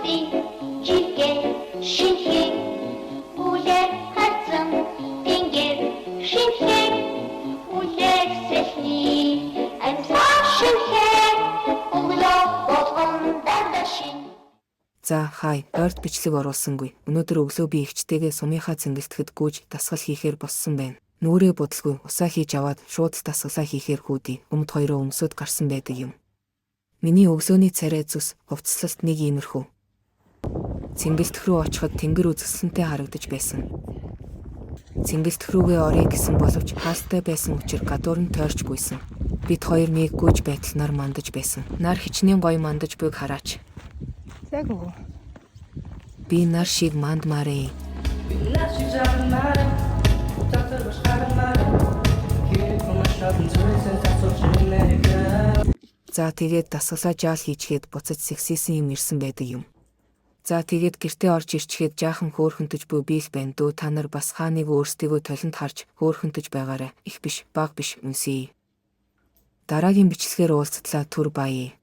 Жиргэн шинхэн Үлэр хатсан тэнгэр шинхэн Үлэр сэлний амьсгал шинхэн Өглөө болгон дандаа шин. За хай, ойрт бичлэг оруулсангүй. Өнөөдөр өглөө би эгчтэйгээ сумынхаа цэнгэлдэхэд гүйж дасгал хийхээр боссон байна. Нүрээ будалгүй усаа хийж аваад шууд л дасгалаа хийхээр хүүдий. Өмд хоёроо өмсөд гарсан байдаг юм. Миний өглөөний царай зүс хувцаслалт нэг иймэрхүү. Цэнгэлдэх рүү очиход тэнгэр үзэсгэлэнтэй харагдаж байсан. Цэнгэлдэх рүүгээ оръё гэсэн боловч хаалттай байсан учир гадуур нь тойрч гүйсэн. Бид хоёр нэг гүйж байтал нар мандаж байсан. Нар хичнээн гоё мандаж буйг хараач. Сайг уу. Би нар шиг мандмаарэ. За тэгээд дасгалаа жаал хийчихэд буцаж сексисэн юм ирсэн байдаг юм. За тэгээд гэртээ орж ирчихэд жаахан хөөхөнтөж буй би л байна дөө, та нар бас хаа нэг өөрсдийгөө толинд харж хөөхөнтөж байгаарай. Их биш, бага биш үнсэе. Дараагийн бичлэгээр уулзтлаа, түр баяа.